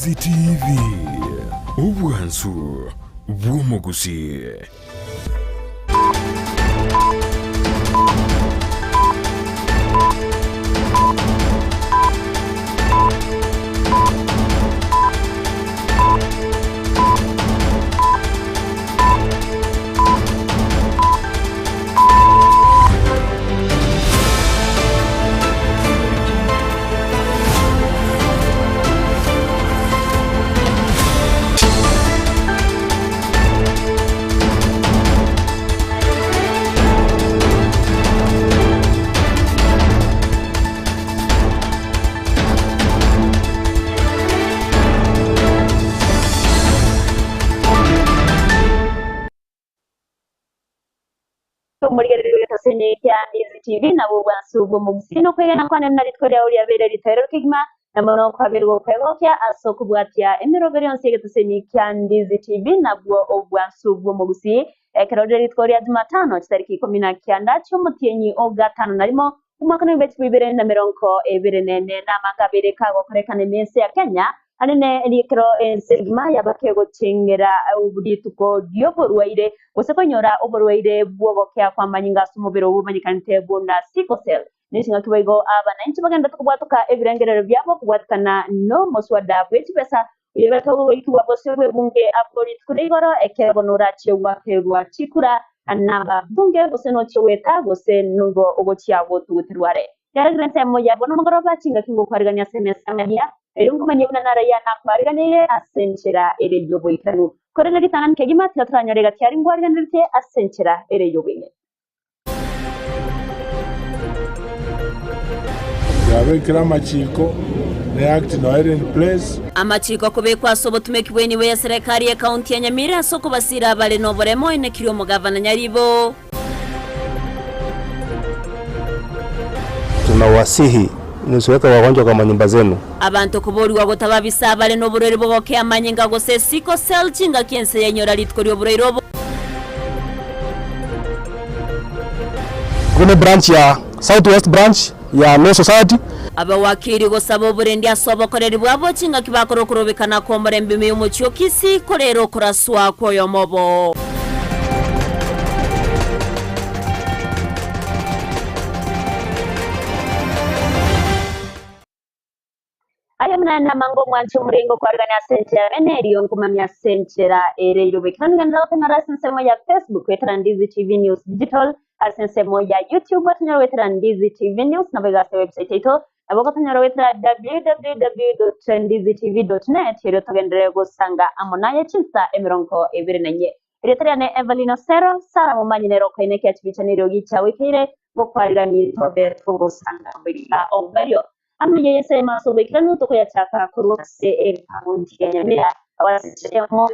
Ndizi TV, obwansu bw'omogusii. Omorigereria bw'egetaseni kia Ndizi TV nabwo obwansu bw'omogusii na okwegena kwane buna rituko riao riabeire ritoereru kegima, na mono kwabeirwe okwegokia ase okobwatia emeroberi yonsi y'egetaseni kia Ndizi TV nabwo obwansu bw'omogusii. Ekero rire rituko ria Jumatano chitariki ikomi na kianda chi'omotienyi o gatano na rimo Omwaka 2024 namanga abeire kagokorekana ime ense ya Kenya, anene ekero ense engima yaba kegochengera rituko rioborwaire gose konyora oborwaire bw'ogokea kw'amanyinga ase omobere obwo bomanyekanete buna sickle cell. Neching'aki boigo abananchi bagenderete kobwatoka ebirengererio biabo kobwatikana nomoswada bwechibesa oyobeete ogoikigwa bosio bw'ebunge abwo rituko ria igoro ekero bono orachie goakerwa chikura nababunge gose nochie goeta gose nigo ogochia gotuguterwa are. Yaragire ensemo yabo nomogoroba chingaki ngokwarigania ase emesa ng'ania, erio nkomanyie buna naraiya nakwariganirie ase enchera ere y'oboikeranu. Korende ritang'ani kegima tiga toranyore egati aria ngwariganeretie ase enchera ere y'oboime. Yabekire amachiko, ne act noyo ere in place. Amachiko akobekwa ase obotumeki bw'enibo ya serekari y'ekaunti ya Nyamira ase okobasira abare noboremo oenekirie omogavana Nyaribo. Tunawasihi musiweke wagonjwa kwa manyumba zenu. Abanto koborigwa gotababisa abare noborwaire bw'ogokea amanyinga gose sickle cell chingaki ense yainyora rituko ri'oborwaire obo. Ere ne branch ya South West branch ya Law Society. Abawakili gosaba oborendi ase obokoreri bwabo chingaki bakora okorobekana kw'omorembe ime y'omochie o Kisii korera okoraswa kw'oyomo obo. Aye buna namange omwanche omorengo okwarigania ase enchera bene erio nkomamia ase enchera ere y'oboikeranu ngenderera gotonyora ase ensemo ya Facebook goetera Ndizi TV News Digital ase ensemo ya YouTube otonyore goetera Ndizi TV News naboigo ase website yaito nabo ogotonyora goetera www.ndizitv.net erio togenderere gosanga amo naye chinsa emerongo ebere na inye. Erieta riane Evelyn Osero, Sarah Momanyi nere okoinekia chibicha na eriogi chiagoikeire gokwarigania tobe togosanga goika omoerio. Amaiga y'ensemo ase oboikeranu tokoyachaka korwa ase ekaunti ya Nyamira ase enchera eyemo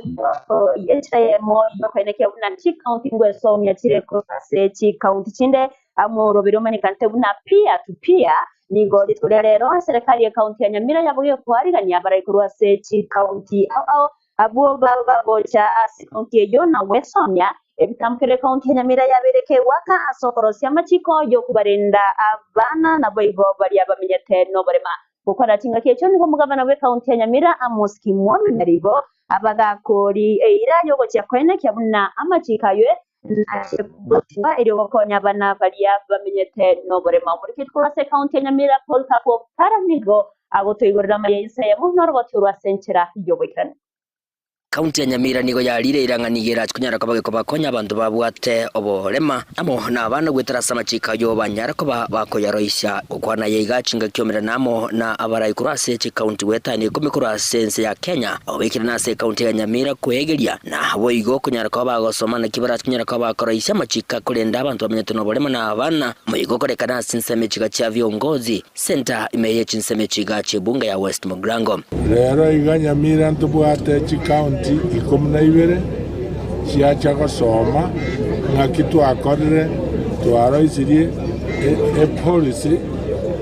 enchera eyemo y'okoenekia buna chikaunti ngwesomia chire korwa ase chikaunti chinde amo oroberi omanyekanete buna peer to peer. Nigo rituko ria rero eserekari y'ekaunti ya Nyamira yabogia koarigania abarai korwa ase chikaunti ao ao Abwo bagocha ase ekaunti eyio na gwesomia ebitambo kera ekaunti ya Nyamira yabeire kegoaka ase okorosia amachiko y'okobarenda abana naboigo baria bamenyete noborema. Gokora chingaki echio nigo omogabana bw'ekaunti ya Nyamira Amos Kimwami Nyaribo abagakori eira y'ogochia koenekia buna amachiko ayio nache gotigwa erio gokonya abana baria bamenyete noborema. Omoriketi korwa ase ekaunti ya Nyamira Paul Kakwo Kara nigo agotoigorera amaya ense eyemo norogoti orwo ase enchera y'oboikeranu. Kaunti ya Nyamira nigo yarire erang'ani erache konyara koba gekobakonya abanto babwate oborema amo nabana goetera ase amachiko ayio banyare koba bakoyaroisia. Gokwana aye iga chingaki omerane amo na abarai korwa ase chikaunti goetania ikomi korwa ase ense ya Kenya obeekire nase ekaunti ya Nyamira kweegeria na boigo konyara koba bagosoma naki barache konyara koba bakoroisia amachiko akorenda abanto bamenyete noborema na abana moigo korekana ase ensemo echiga chia viongozi Centre ime ye chinsemo echiga chi'ebunge ya West Mugirango. Rero iga Nyamira ntobwate chikaunti ikomi na ibere chiacha gosoma ng'aki twakorire twaroisirie epolicy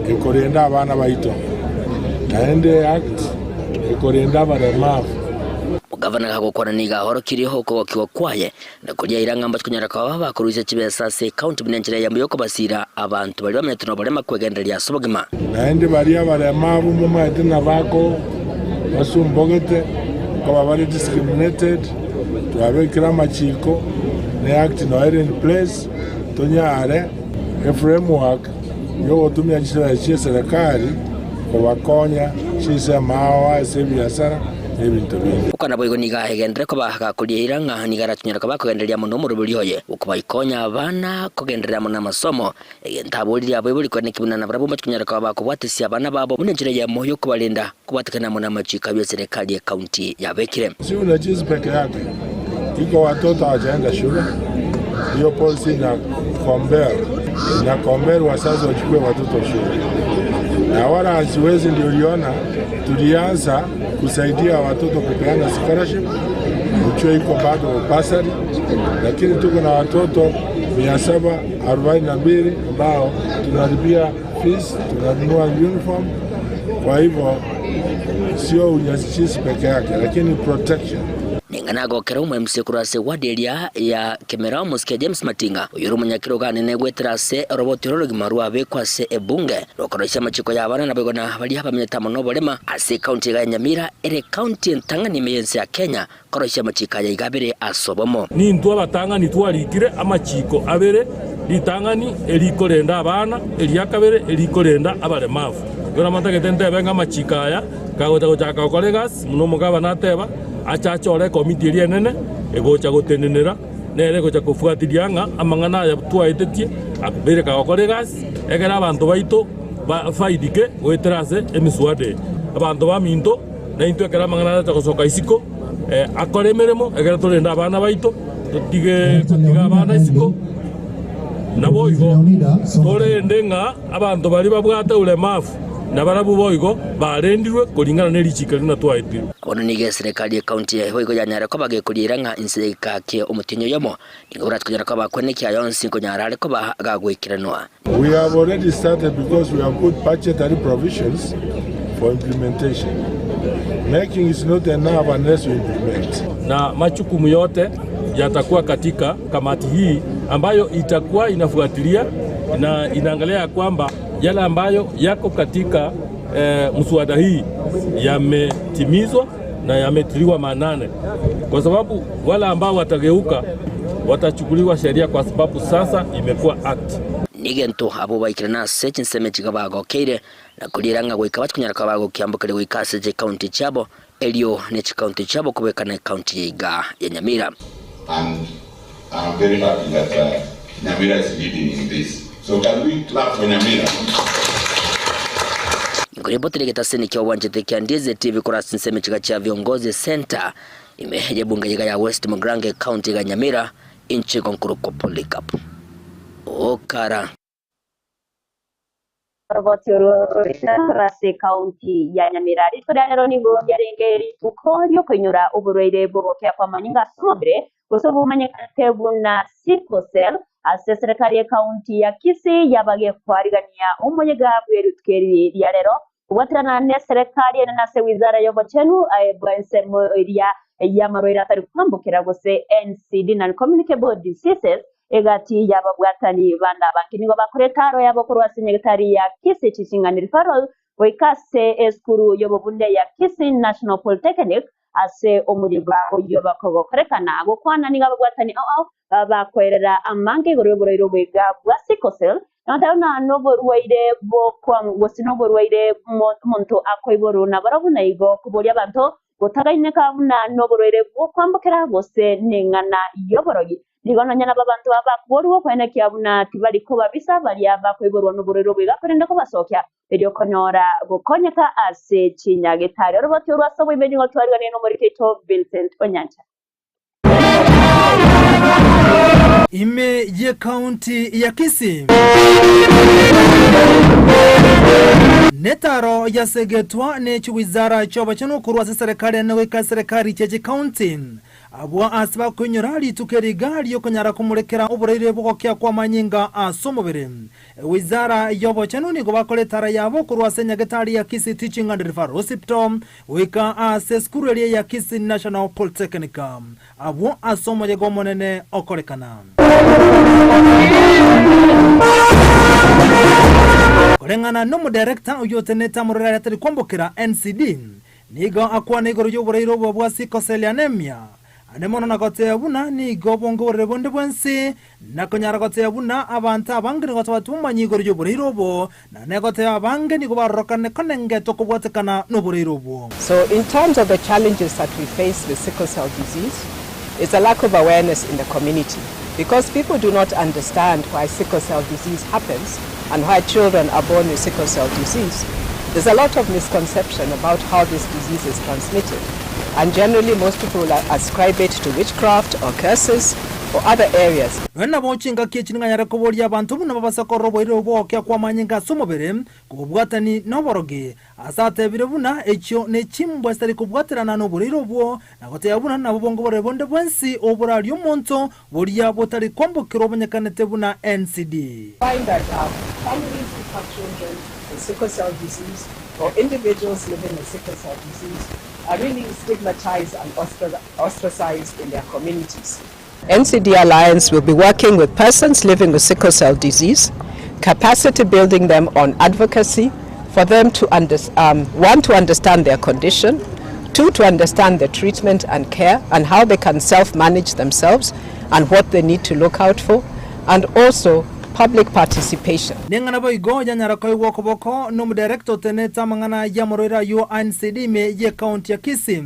ekorenda abana baito naende eact ekorenda abaremavu. Omogavana gagokwana nigo aorokirie okogokigwa kwaye Na koria eira ng'a mbachikonyara koba bakorusia chibesa ase ekaunti buna enchera eyemo y'okobasiira abanto baria bamenyete noborema kwegendereria ase obogima. Naende baria abaremavu momaete ng'a bako. basumbogete, nkoba bare discriminated, twabekire amachiko ne act noyo ere in place tonyare eframework yogotumia chisera chie serikali kobakonya chinsemo ao ase ebiasara na ebinto binde. Gokwana boigo nigo agenderere koba gakoria eira ng'a nigo arachonyore koba akogendereria amo nomoroberi oye bw'okobakonya abana kogenderera amo namasomo. Egento aboririe abaibori kore buna nabarabwo mbache konyara koba bakobwatesia abana babo buna enchera eyemo y'okobarenda kobwatekana amo namachiko ayio eserekari y'ecounty yabekire. Si unajisi peke yake iko watoto hawajaenda shule, hiyo policy ina compel ina compel wazazi wachukue watoto shule, na wala haziwezi. Ndio uliona tulianza kusaidia watoto kupeana scholarship, ujue iko bado bursary, lakini tuko na watoto 742 ambao tunalipia fees, tunanunua uniform. Kwa hivyo sio unyanyapaa peke yake, lakini protection. Ning'ana agokera omo MC korwa ase ward eria ya Kemera omosike James Matinga oyore omonyakero ganene gwetera ase oroboti oro orogima rwabekwa ase ebunge rokoroisia amachiko ya abana naboigo na baria bamenyete amo na oborema ase ekaunti iga ya Nyamira ere ekaunti entang'ani ime y'ense ya Kenya koroisia amachiko aya iga abere ase obomo. Nintwe abatang'ani twarikire amachiko abere, ritang'ani erikorenda abana, eria kabere erikorenda abaremavu. Igo namatagete ntebe ng'a amachiko aya kagocha gochaka gokora egasi, buna omogabana ateba, ache achore ekomiti eria enene egocha gotenenera, nere egocha kofuatilia ng'a amang'ana aya twaetetie abeire kagokora egasi, ekero abanto baito bafaidike goetera ase emiswada eye. Abanto baminto, naintwe ekero amang'ana arache gosoka isiko, akore emeremo, ekero torende abana baito, totige gotiga abana isiko, naboigo torende ng'a abanto baria babwate ulemavu nabarabwo boigo barendirwe koringana ne richiiko riria twaetirwe. Bono nigo eserekari y'ecounty yaye boigo yanyare koba gekoriera ng'a inse y'egeka kie omotienyi oyomo nigo borachie konyara koba kwenekia yonsi nkonyara are koba gagoikeranwa. We have already started because we have put budgetary provisions for implementation. Making is not enough unless you implement. Na majukumu yote yatakuwa katika kamati hii ambayo itakuwa inafuatilia na inaangalia ya kwamba yale ambayo yako katika mswada hii yametimizwa na yametiliwa maanane, kwa sababu wale ambao watageuka watachukuliwa sheria, kwa sababu sasa imekuwa act. Nigento abo baikire nase chinsemo chiga bagokeire na koriera ng'a goika bachikonyara koba bagokiambokeria goika ase chikaunti chiabo erio ne chikaunti chiabo kobekana ekaunti yaiga ya Nyamira. And I'm very happy that Nyamira is leading in this. So can we clap for Nyamira? Nkoribotire getaseni kia obwanchete kia Ndizi TV korwa ase ensemo echiga chia Viongozi Center ime y'ebunge iga ya West Mugirango County iga Nyamira inche igo nkorokwa Polycarp Okara. Oroboti oro rore ase ekaunti ya Nyamira. Rituko ria rero nigo riarenge rituko riokoinyora oborwaire bw'ogokea kw'amanyinga ase omobere gose obomanyekanete buna sickle cell ase serikali y'ekaunti ya Kisii yabagekwarigania omoyega bw'erituko eri ria rero kobwaterana na serikali ene nase wizara y'obochenu bwa ensemo eria y'amarwaire atari kwambukira gose NCD non communicable diseases egati y'ababwatani banda abange nigo bakoreta aro yabo korwa ase nyagetari ya Kisii Teaching and Referral goika ase esukuru y'obobunde ya Kisii National Polytechnic ase omoriba oyo bakogokorekana gokwana nigo ababwatani ao ao bakoerera amange igoro y'oborwaire obwega bwa sickle cell notaro n'oborwaire gose n'oborwaire omonto akoiborwa nabarobwo na igo koboria abanto gotagaineka buna n'oborwaire bwokwambukira gose n'eng'ana y'oborogi nigo nonya nabo abanto aba bakoborwa okwenekia buna tibari kobabisa baria bakoiborwa n'oborwaire obwega korende kobasokia erio konyora gokonyeka ase chinyagetari oroboti orwase oboimenyi gotwarigania n'omorikeito Vincent Onyancha. Ime ye county ya Kisii netaro yasegetwa ne chiwizara chi'obochenu korwa ase serikali ene goika serikali chia chikaunti abwo ase bakoinyora rituko eriga riokonyara komorekera oboraire bogokea kwa manyinga ase omobere. Wizara y'obochenu nigo bakora etara yabo korwa ase nyagetari ya Kisii Teaching and Referral Hospital goika ase esukuru eria ya Kisii National Polytechnic abwo ase omoyega omonene okorekana. Koreng'ana n'omodirector oyio otenete amorero aria atari kwambokera NCD. Nigo akwana igoro y'oboraire obo bwa sickle cell anemia, ande mono na goteba buna nigo bonge oborere bonde bwensi, na konyara goteba buna abanto abange nigo batabwati bomanyi igoro y'oboraire obo, na negoteba abange nigo barorokane konengetwa kobwatekana noboraire obwo. So in terms of the challenges that we face with sickle cell disease, it's a lack of awareness in the community because people do not understand why sickle cell disease happens and why children are born with sickle cell disease. There's a lot of misconception about how this disease is transmitted. And generally most people ascribe it to witchcraft or curses or other areas. Nonya nabo chingaki echi ning'anyare koboria abanto buna babase korora oboirire bw'ogokia kw'amanyinga ase omobere, kobobwatani noborogi, Ase atebire buna echio nechimbwa chitari kobwaterana noboreire obwo, na goteba buna nabo bongo borere bonde bwensi oborarie omonto, boria botari kwambokerwa omonyekanete buna NCD. Find that families who have children with sickle cell disease or individuals living with sickle cell disease are really stigmatized and ostracized in their communities. NCD Alliance will be working with persons living with sickle cell disease, capacity building them on advocacy for them to um, one, to understand their condition, two, to understand the treatment and care and how they can self-manage themselves and what they need to look out for, and also public participation. Neng'ana boigo yanyara koigwa okoboko nomodirector otenenete amang'ana y'amorwaire ayio a NCD ime y'ecounty ya Kisii.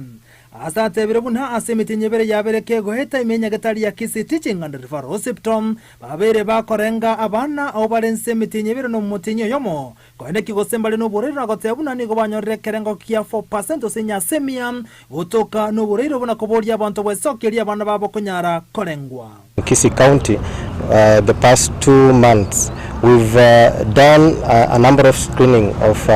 Ase atebire buna ase emetienyi ebere yabere kegoeta ime enyagetari ya Kisii Teaching and Referral Hospital babeire bakorenga abana abwo bare nse emetienyi ebere na omotienyi oyomo koeneki gose mbare noborwaire na goteba buna nigo banyorire ekerengo kia 4% ase enyasi emiya gotoka noborwaire obo na koboria abanto gwesokeria abana babo konyara korengwa. Kisii County the past 2 months we've done a number of screening of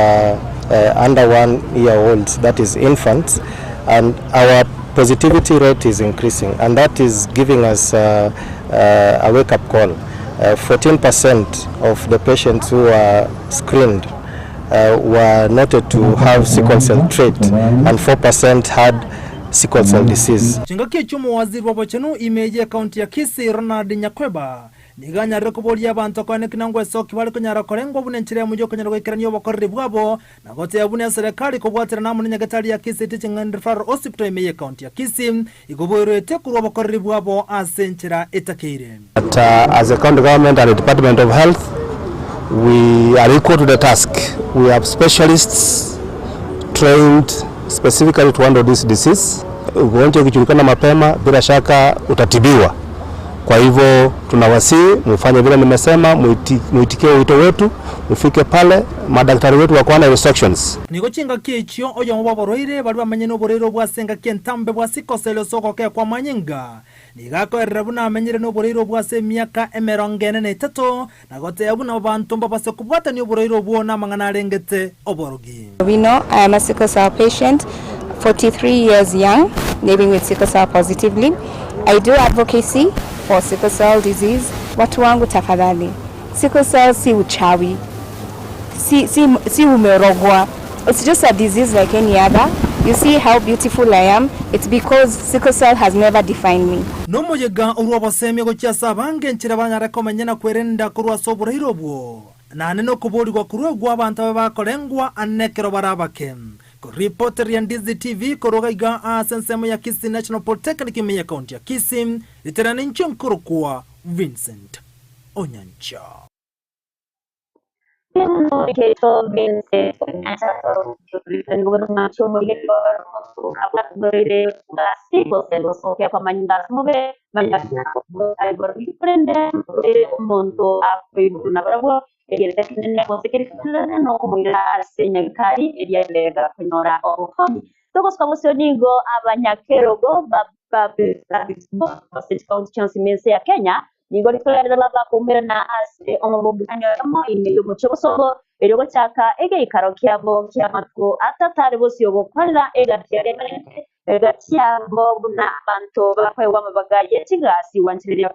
under 1 year olds, that is infants, and our positivity rate is increasing, and that is giving us a wake up call. 14% of the patients who are screened were noted to have sickle cell trait and 4% had sickle cell disease. Chingaki echio omowaziri bw'obochenu ime y'ekaunti ya Kisii Ronald Nyakweba nigo anyarire koboria abanto koeneki na ngwesoki bare konyara korengwa buna enchera eyemo y'okonyara goikerania obokoreri bwabo na goteba buna eserekari kobwaterana amo nenyagetari ya Kisii Teaching and Referral Hospital ime y'ekaunti ya Kisii igo boirwete korwa obokoreri bwabo ase enchera etakeire. But as a county government and the Department of Health, we are equal to the task. We have specialists trained specifically to handle this disease. Ugonjwa ukijulikana mapema, bila shaka utatibiwa. Kwa hivyo tunawasihi mufanye vile nimesema, muitikie wito wetu, mufike pale, madaktari wetu wako na instructions. Nigo chingaki echio oyomo bw'aborwaire baria bamenye noborwaire obwo ase engaki entambe bwa sickle cell ase ogokea kw'amanyinga nigo akoerera buna amenyire noborwaire obwo ase emiaka 43 na goteba buna abanto mbabase kobwatania oborwaire obwo namang'ana arengete oborogi. We know I am a sickle cell patient, 43 years young, living with sickle cell positively. I do advocacy for sickle cell disease. Watu wangu tafadhali, sickle cell si uchawi, si umerogwa. It's just a disease like any other. You see how beautiful I am? It's because sickle cell has never defined me. Nomoyega orwa obosemia gochia ase abange enchera banyare komenya na kwerenda korwa ase oboraire obwo nane nokoborigwa korwa egwa abanto abe bakorengwa anekero barabake koripoteria Ndizi TV koruga iga ase ensemo ya Kisii National Polytechnic ime ya county ya Kisii riterane inche nkorokwa Vincent Onyancha. Keto Vincent Onyancha sickle kwamanyinga mube omonto akoiguru nabarabwo egerete kinene gose keri kinene nokomoira ase nyagitari eriarega konyora obukonyi togosika bosio nigo abanyakerogo ba county chionsi ya Kenya nigo rikoerera bakumerana ase omobogano yomo ime y'omochie bosongo erio gochaka egeikaro kiabo kiamatuko atatari bosio gokwanera egati egati yabo buna abanto bakoegwa amabaga y'echigasi gwanchereria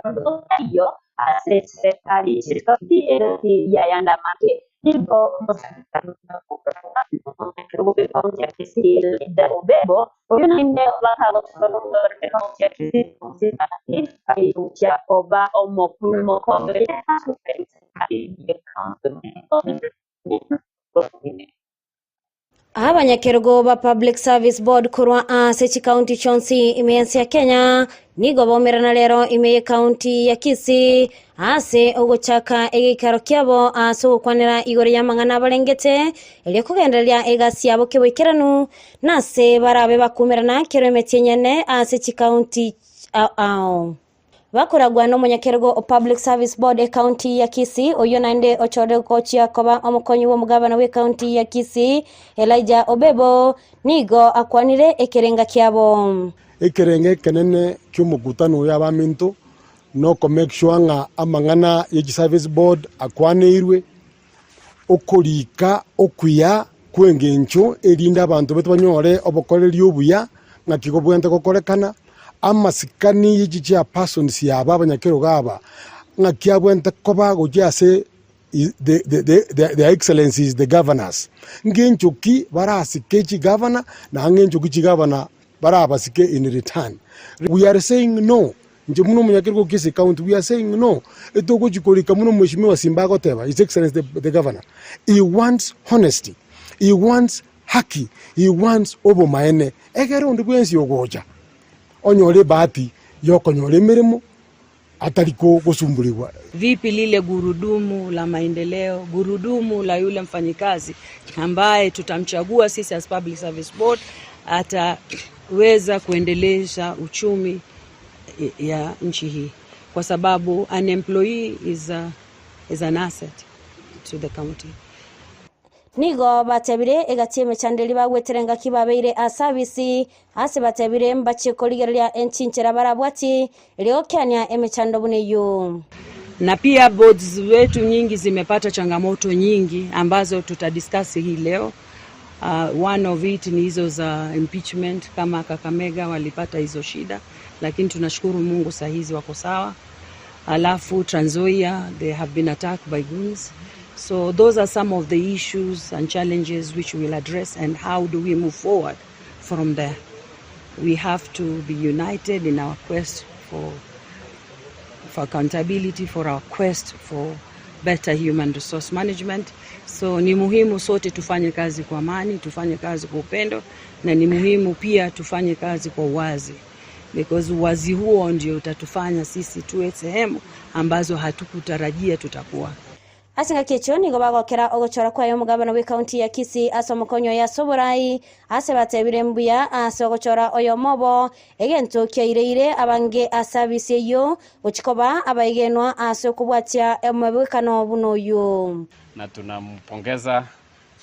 iyo ase serikali egati yayanda make nigo kaunti ya Kisii Obebo oyo nainde kaunti ya Kisii oba omokuru mokombe Abanyakerogo ba Public Service Board korwa ase chikaunti chionsi ime y'ense ya Kenya nigo baumerana rero ime y'ekaunti ya Kisii ase ogochaka egeikaro kiabo ase ogokwanera igoro y'amang'ana abarengete erio kogendereria egasi yabo keboikeranu na ase barabe bakumerana kero emetienyi ene ase chikaunti ao. Bakoragwa nomonyakerogo o Public Service Board ekaunti ya Kisii, oyio naende ochorire gochia koba omokonyi bw'omogabana bw'ekaunti ya Kisii, Elijah Obebo, nigo akwanire ekerenga kiabo. Ekerengo ekenene ki'omokutano oyo abaminto noko make sure ng'a amang'ana ye chiservice board akwaneirwe, okorika okuya kw'engencho erinde abanto baito banyore obokoreri obuya ng'aki kobwenerete gokorekana, amasikani ye chichairpersons aba abanyakerogo aba ng'aki abwenerete koba gochia ase their excellencies the governors, ng'encho ki barasike chigavana na ng'encho ki chigavana barabasike in return. We are saying no Inche buna omonyakerogo o Kisii County, we are saying no, etogochia korika buna omweshimiwa Simba agoteba, His Excellency the, the Governor, he wants honesty, he wants haki, he wants obomaene, egere onde bwensi ogocha onyore ebahati ya okonyora emeremo atari gosumburigwa. Vipi lile gurudumu la maendeleo, gurudumu la yule mfanyikazi ambaye tutamchagua sisi as Public Service Board ataweza kuendeleza uchumi ya nchi hii kwa sababu an employee is, a, is an asset to the county. Nigo batebire egati y'emechando eria bagwetera engaki babeire ase abisi, ase batebire mbachie korigereria enchinchera barabwatie, erio gokeania emechando buna eyio. Na pia boards wetu nyingi zimepata changamoto nyingi ambazo tutadiscuss hii leo. Uh, one of it ni hizo za impeachment kama Kakamega walipata hizo shida, lakini tunashukuru Mungu saa hizi wako sawa. Alafu Trans Nzoia they have been attacked by goons. So those are some of the issues and challenges which we'll address and how do we move forward from there. We have to be united in our quest for, for accountability, for our quest for better human resource management. So ni muhimu sote tufanye kazi kwa amani, tufanye kazi kwa upendo na ni muhimu pia tufanye kazi kwa uwazi because uwazi huo ndio utatufanya sisi tuwe sehemu ambazo hatukutarajia tutakuwa. Ase engaki echio nigo bagokera ogochora kwaye omogabana bw'ecounty ya Kisii ase omokonyi oye ase oborai, ase batebire mbuya ase ogochora oyomo obo, egento kiaireire abange ase abisi eyio gochia koba abaigenwa ase okobwatia omobwekano buna oyio. Na tunampongeza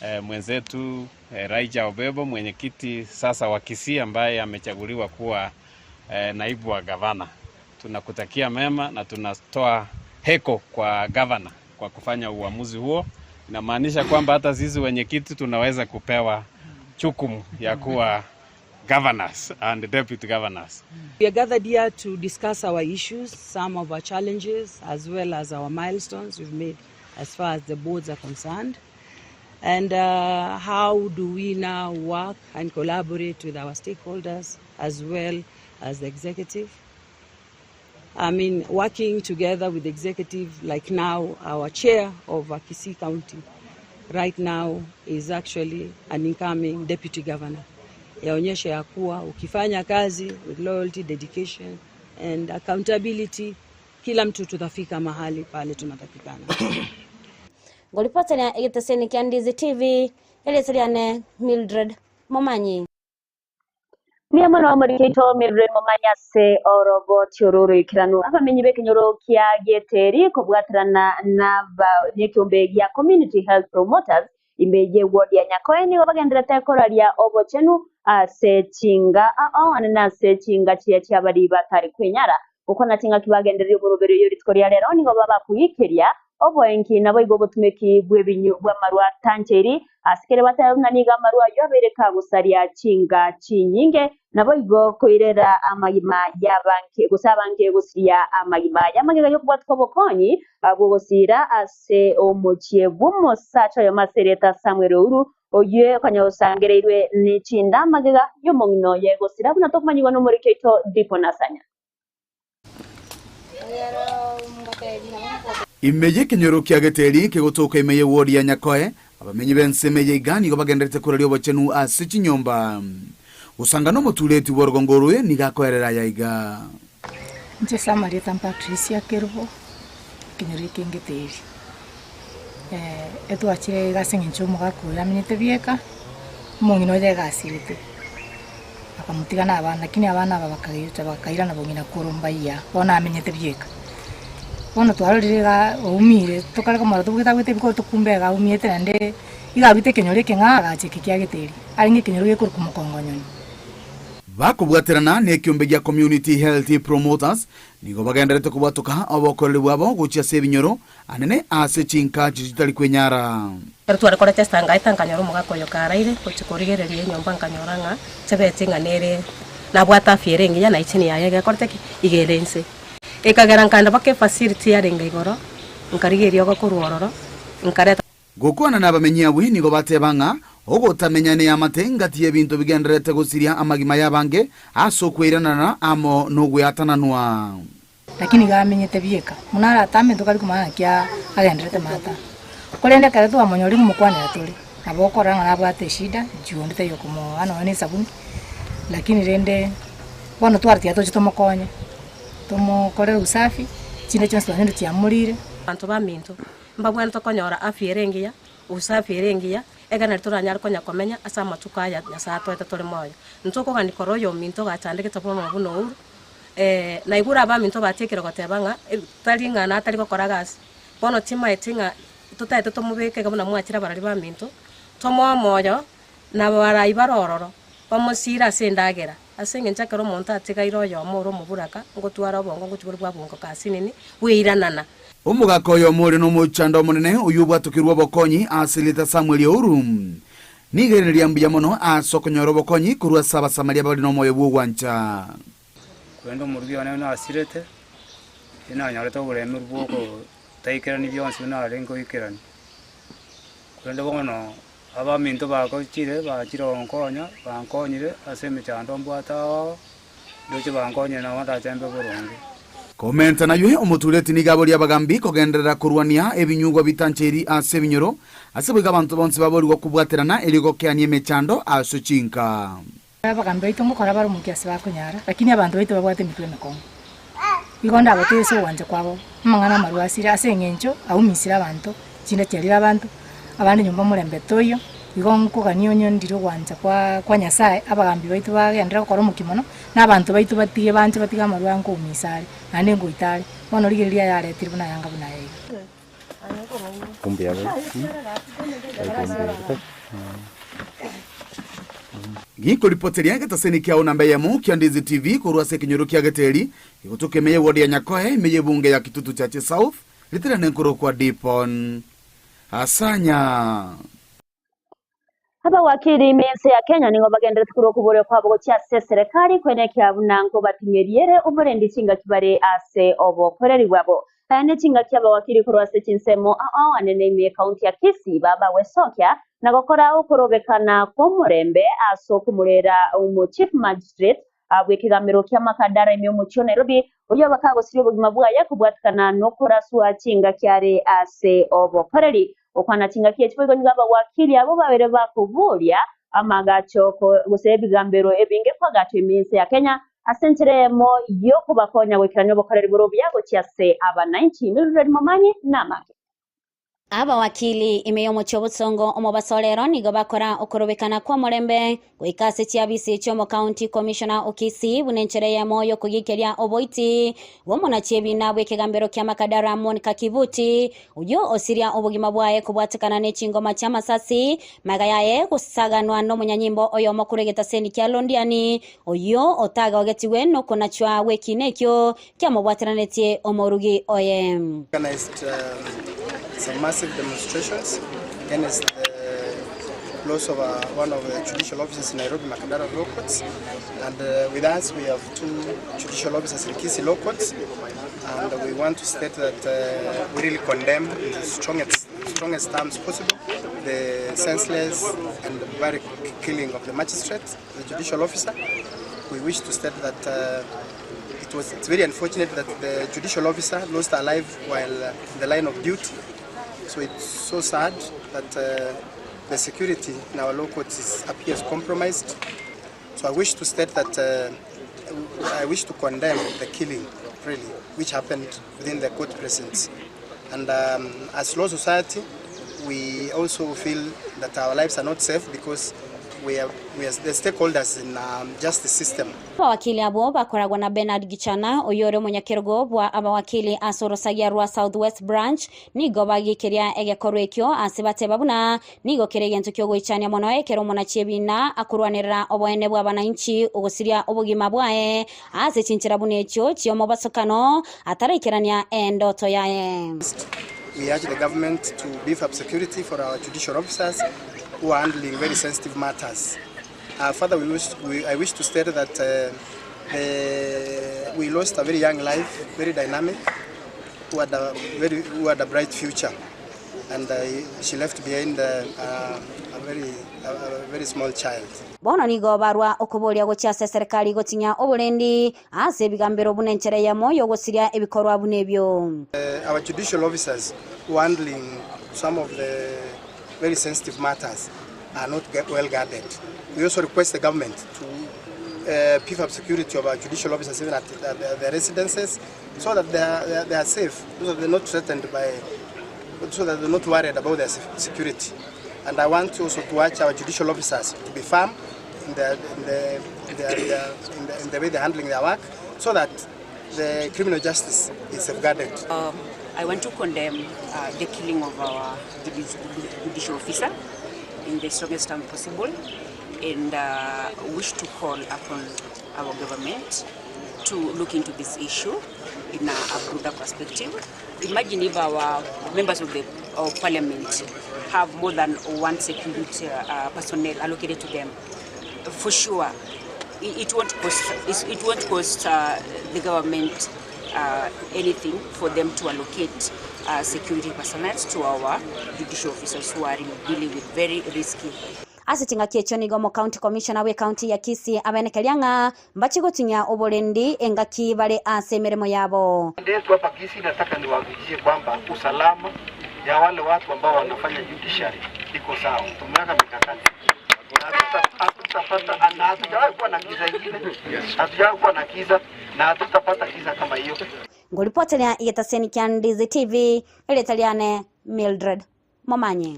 eh, mwenzetu Elijah Obebo mwenyekiti sasa wa Kisii ambaye amechaguliwa kuwa eh, naibu wa gavana. Tunakutakia mema na tunatoa heko kwa gavana kwa kufanya uamuzi huo. Inamaanisha kwamba hata sisi wenyekiti tunaweza kupewa jukumu ya kuwa governors and deputy governors. We are gathered here to discuss our issues, some of our challenges, as well as our milestones we've made as far as the boards are concerned. And uh, how do we now work and collaborate with our stakeholders as well as the executive? I mean, working together with the executive, like now, our chair of Kisii County right now is actually an incoming deputy governor. Yaonyesha ya kuwa ukifanya kazi with loyalty, dedication and accountability, kila mtu tutafika mahali pale tunatakikana. Ngoripotera egeteseni kia Ndizi TV, erieta riane Mildred Momanyi. Mbuya mono omorikeito Mildred Momanyi ase oroboti oro oroikeranu. Abamenyi b'ekenyoro kia Geteri kobwaterana naba nekeombe gia Community Health Promoters ime ye ward ya Nyakoe nigo bagenderete koraria obochenu ase chinga ao na ase chinga chiria chiabari batari kwenyara. Gokwana chingaki bagendereria omoroberi oyo rituko ria rero nigo babakuikeria oboenki naboigo obotumeki bw'ebinyu bw'amarwa tancheri ase kere bateba buna nigo amarwa aywo abeire kagosaria chinga chinyinge naboigo koirera amagima y'abanke gose abanke gosiria amagima y'amagega y'okobwatuka obokonyi bw'ogosira ase omochie bw'omosacha oyomo ase erieta Samuel Ouru oyio konya osangereirwe ne chinda amagega y'omong'ina oye gosira buna tokomanyigwa n'omoriki oito Dipo Nasanya. Ime y'ekenyoro kia Geteri kegotoka ime y'ewodi ya Nyakoe, Abamenyi b'ensemo eye iga nigo bagendererete koraria obochenu ase chinyomba. Gosanga nomotureti bw'orogongo oroe nigo akoerera aya iga. Inche ase amarieta Patricia Kerubo, ekenyoro eke ngeteri. Etwachire iga ase eng'encho omogaka oyo amenyete bieka, omong'ina oye egasirete, akamotiga na abana lakini abana aba bakagecha bakairana bong'ina korwa mbayia, bono amenyete bieka. Bono twarorire iga oumire, tokare komorora tobwate abwate ebikoroto kumbe iga aumiete naende iga abwate ekenyoro ekeng'ao agacha eke kia Geteri, arenge ekenyoro gekorokwa Mokongonyoni. Bakobwaterana nekiombe gia Community Health Promoters nigo bagendererete kobwatoka obokoreri bwabo gochia ase ebinyoro anene ase chinka chitari kwenyara. Ekero tware korechesta ngaeta nkanyora omogaka oyo karaire gochia korigereria enyomba nkanyora ng'a chebeti ng'a nere nabwate afya ere engiya na echini yaye egekorete ki? Iga ere inse. Ekagera nkaenda mpaka efacility yarenge igoro, nkarigia eriogo korwa ororo, nkareta. Gokwana nabamenyi abwo nigo bateba ng'a ogotamenya neamate ngati y'ebinto bigendererete gosiria amagima y'abange ase okweiranana amo nogweatananwa. Lakini iga amenyete bieka, buna aratame tokari komanya naki agenderete mata. Korende ekero twamonyorire ng'omokwanera tore, nabo okorora ng'a nabwate eshida, juu onde taiyo okomoa nonya na esabuni, lakini rende bono tware tiga toche tomokonye, tomokorere usafi, chinde chionsi twanyora chiamorire. Abanto baminto, mbabwenerete konyora afya ere engiya, usafi ere engiya, ekero nario toranyare konya komenya ase amatuko aya Nyasae atoete tore moyo. Ntokogania korora oyominto ogachandegete bono buna Ouru, Naigure abaminto batiekire goteba ng'a tari ng'a natari gokora gasi, bono timaeti ng'a totaete tomobeke iga buna mwachire abarori baminto, tomoe omoyo na abarai bare ororo, bamosiire ase endagera, ase engencho ekero omonto atigaire oyomo ore omoburaka, ngotwara obongo ngochia bore bwabungoka asinini, bweiranana. Omogaka oyomo ore nomochando omonene oyio obwatokirwe obokonyi ase erieta Samuel Ouru, Nigo ere riria mbuya mono ase okonyora obokonyi korwa ase Abasamaria bare nomoyo bw'ogwancha. Korende omorugi one nasirete, tinanyorete oboremeru bw'ogotaikerania bionsi buna narenge goikerania. Korende bono abaminto bagochire bachire gonkonya, bankonyire ase emechando mbwate ao ao, ndoche bankonyire nabo ndache mbe boronge. Komenta naywe, omotureti nigo aboria abagambi kogenderera korwania ebinyugwa bitancheiri ase ebinyoro, ase boigo abanto bonsi baborigwa kobwaterana erio gokeania emechando ase chinka. Abagambi baito ngokora bare omokia ase bakonyara, lakini abanto baito babwate emitwe emekong'u. Igo ndabatebie ase ogwancha kwabo amang'ana amarwa asire ase eng'encho aumisire abanto, chinde chiarire abanto, abande nyomba omorembe toiyo, igo nkogania onye ndire ogwancha kwa kwa Nyasaye, abagambi baito bagenderere gokora omokia mono, na abanto baito batige banche batige amarwa aya nkoumisa are, naende ngoita are. Bono rigereria ayaretire buna ayanga buna aya iga. Gikoripoteria egetaseni kiao namba eyemo kia Ndizi TV korwa ase ekenyoro kia Geteri, gegotoka ime y'eward ya Nyakoe ime y'ebunge ya Kitutu Chache South, ritirane nkorokwa Dipon Asanya. Abawakili ime y'ense ya Kenya nigo bagenderete korwa okoboria kwabo gochia ase eserekari koenekia buna nkobatinyeria ere oborendi chingaki bare ase obokoreri bwabo. Aya ne chingaki abawakili korwa ase chinsemo ao anene ime y'ekaunti ya Kisii babagwesokia na gokora okorobekana kw'omorembe ase okomorera omo Chief Magistrate bw'ekegambero kia Makadara ime omochie o Nairobi oyio bakagosiria obogima bwaye kobwatikana nokoraswa chingaki are ase obokoreri. Gokwana chingaki echi boigo nigo abawakili abwo babere bakoboria amagacho gose ebigambero ebinge koagachwa ime y'ense ya Kenya ase enchera eyemo y'okobakonya goikerania obokoreri bore obuya gochia ase abanainchi. Mildred Momanyi namange. Abawakili ime y'omochie obosongo omobaso rero nigo bakora okorobekana kw'omorembe goika ase chiabisi chi'omocounty commissioner o Kisii buna enchera eyemo y'okogikeria oboiti bw'omonachi ebina bw'ekegambero kia Makadara Monica Kivuti oyio osiria obogima bwaye kobwatekana ne chingoma chi'amasasi magega yaye gosaganwa nomonyanyimbo oyomo korwa egetaseni kia Londiani oyio otagogetigwe nokonachwa gw'ekina ekio kiamobwateranetie omorugi oye. Organized some massive demonstrations against the loss of one of the judicial officers in Nairobi Makadara Law Courts and with us we have two judicial officers in Kisii Law Courts and we want to state that we really condemn in the strongest, strongest terms possible the senseless and barbaric killing of the magistrate, the judicial officer. We wish to state that it was, it's very unfortunate that the judicial officer lost her life while in the line of duty. So it's so sad. that the security in our law courts is, appears compromised. So I wish to state that I wish to condemn the killing, really, which happened within the court precincts. And as Law Society, we also feel that our lives are not safe because we are, we are the stakeholders in justice system. Abawakili abwo bakoragwa na Bernard Gichana, oyore omonyakerogo bwa abawakili ase orosagia rwa South West Branch, nigo bagiikeria egekorwa ekio ase bateba buna nigo kere egento kiogoichania mono ekero omonachi ebina akorwanerera oboene bw'abananchi ogosiria obogima bwaye ase chinchera buna echio chi'omobasokano ataraikerania endoto yaye. We urge the government to beef up security for our judicial officers who are handling very sensitive matters. Further, we wish, we, I wish to state that the, we lost a very young life, very dynamic, who had a very, who had a bright future, and she left behind a very, a, a very small child. Bono nigo barwa okoboria gochia ase eserekari gotinya oborendi ase ebigambero buna enchera eyemo yogosiria ebikorwa buna ebio. Our judicial officers who are handling some of the very sensitive matters are not well guarded. We also request the government to beef up security of our judicial officers even at their residences so that they are safe, so that they're not threatened by, so that they're not worried about their security. And I want also to urge our judicial officers to be firm in the way they're handling their work, so that the criminal justice is safeguarded. I want to condemn the killing of our judicial officer in the strongest term possible, and wish to call upon our government to look into this issue in a broader perspective. Imagine if our members of the of parliament have more than one security personnel allocated to them. For sure, it won't cost, it won't cost the government anything for them to allocate security personnel to our judicial officers who are dealing with very risky. Ase chingaki echio nigo omo county commissioner bwe county ya Kisii abenekeria ng'a mbachigotinya oborendi engaki bare ase emeremo yabo. Ndetu hapa Kisii, nataka niwahakikishie kwamba usalama ya wale watu ambao wanafanya judiciary iko sawa. Tumeweka mikakati hatutapata, na hatujawahi kuwa na kiza ingine, hatujawahi kuwa na kiza na hatutapata kiza kama hiyo. Ngoripoteria igetaseni kia Ndizi TV, eretariane Mildred Momanye.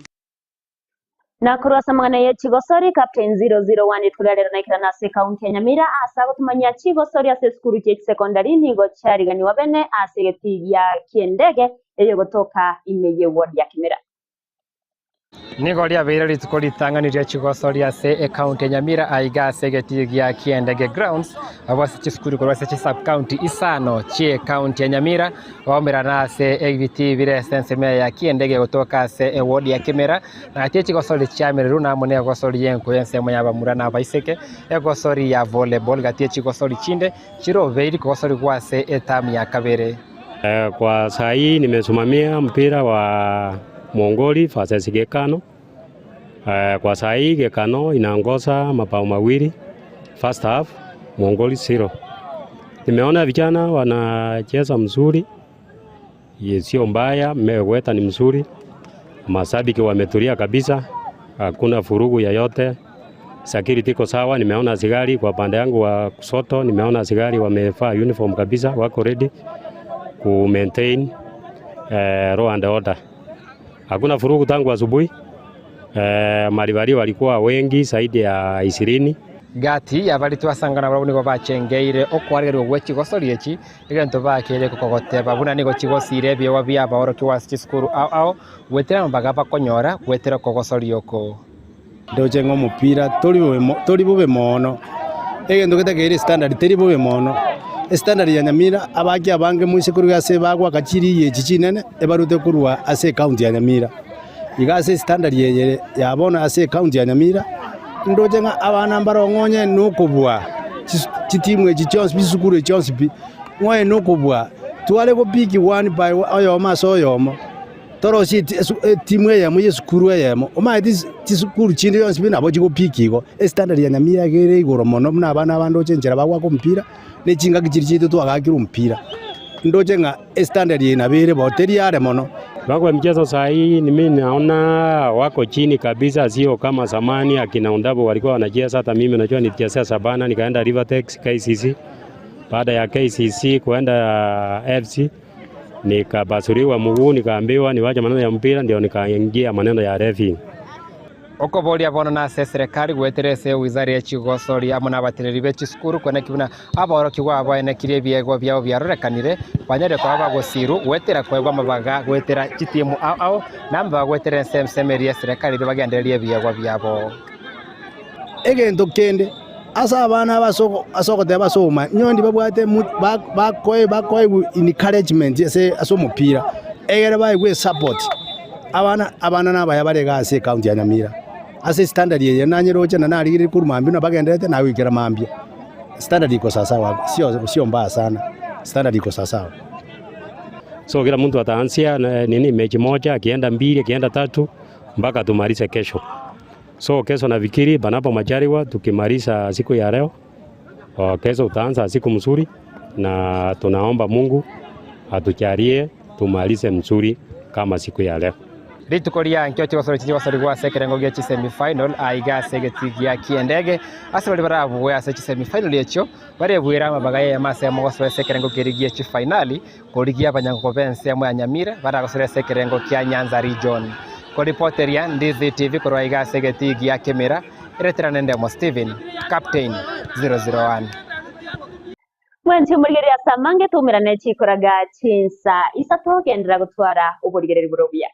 Na kurwasa mang'ana ya Chigosori Captain 001 turarero naikira nase county ya Nyamira asa gotumanya Chigosori ase esukuru chia secondary nigo chariganiwa bene ase getigia kiendege eyo gotoka imeye ward ya Kimera. Nigo riabeire rituko ritang'anirie Chigosori ase ekaunti ya Nyamira aiga ase getigia kiendege grounds abo ase chisukuru korwa ase chisub-county isano chie ekaunti ya Nyamira baomerana ase ebiti bire ase ensemo ya kiendege gotoka ase eward ya Kimera na ati chigosori chiamereru namo na egosori yenko ensemo ya bamura na abaiseke egosori ya volleyball gati chigosori chinde chirobeiri kogosori gwa ase etamu ya kabere. Kwa saa hii nimesimamia mpira wa Mwongoli versus Gekano. Kwa saa hii Gekano inaongoza mabao mawili first half, Mwongoli 0. Nimeona vijana wanacheza mzuri, sio mbaya, meweta ni mzuri, mashabiki wametulia kabisa, hakuna furugu yoyote, security iko sawa. Nimeona askari kwa pande yangu wa kushoto, nimeona askari wamevaa uniform kabisa, wako ready ku maintain law and order. Hakuna furugu tangu asubuhi. Maribari walikuwa wengi zaidi ya 20. Gati yabari twasangana barabwo nigo bachengeire okwarigerwa gwa chigosori echi egento bakere kokogoteba buna nigo chigosire ebioba bia abaorokia ase chisukuru ao ao gwetera mbaga bakonyora gwetera okogosori oko. Ndoche ng'a omopira tori bobe mono egento getakeire standard teri bobe mono estandard ya Nyamira abaki abange moise koruga ase bagwaka chiriyi echi chinene ebarute korwa ase ecounty ya Nyamira iga ase estandard eye ya bono ase ecounty ya Nyamira ndoche ng'a abana mbarong'onye nokobua chitimu echi chionsi pi chisukuru echi chionsi pi ng'oe nokobua tware gopiki one by oyomo ase oyomo torosie etimu eyemo ya esukuru eyemo omanyete chisukuru chinde chionsi pi nabo chigopiki igo estandard ya Nyamira iga ere igoro mono buna abana aba ndoche enchera bagwaka omopira na echingaki chiria chiaito twagakire omopira ndoche ng'a estandard eye nabo ere bo teri are mono. Kiwango ya mchezo saa hii ni mimi naona wako chini kabisa, sio kama zamani akina Ondabo walikuwa wanacheza. Hata mimi najua nilichezea Shabana, nikaenda Rivertex KCC. Baada ya KCC kuenda FC nikabasuriwa mguu, nikaambiwa niwache maneno ya mpira, ndio nikaingia maneno ya refi. Okoboria bono nase eserekari goetera ase ewizara ya chigosori amo na abateneneri be chisukuru kweneki buna aborokigwa abo baenekirie ebiegwa biabo biarorekanire banyare koba bagosiru goetera koegwa amabaga goetera chitimu ao ao na amabaga goetera ense ensemo eria eserekari erio bagendererie ebiegwa biabo. Egento kende, ase abana aba ase ogoteba ase oboma, inwe babwate bakoegwa encouragement ase omopira, egere baegwe esupport. Abana abana nabaya bare iga ase ecounty ya Nyamira. Ase estandard eye nanyeroche na narigereria korwa mambia buna bagendererete nagoikera mambia. Standard iko sawasawa, sio sio mbaya sana, standard iko sawasawa. So kila mtu ataanzia nini mechi moja, akienda mbili, akienda tatu mpaka tumalize kesho. So kesho nafikiri panapo majaliwa tukimaliza siku ya leo, kesho utaanza siku mzuri na tunaomba Mungu atujalie tumalize mzuri kama siku ya leo. Rituko ria nkio chigosori chigosorigwa ase ekerengo gia chisemi-final aiga ase egetii gia kiendege ase baria barabue ase chisemi-final echio barebuere amabaga y'eyemo ase eyemo gosoa ase ekerengo keria gie chifainali korigia abanyangogo b'ensemo ya Nyamira baragosore ase ekerengo kia Nyanza Region. Koripoteria Ndizi TV korwa aiga ase egetii gia Kemera, ereterane Ndemo Stephen, Captain 001. Mwensi omorigereria ase amange toumerane chikoraga chinsa isato genderera gotwara oborigereria bore obuya.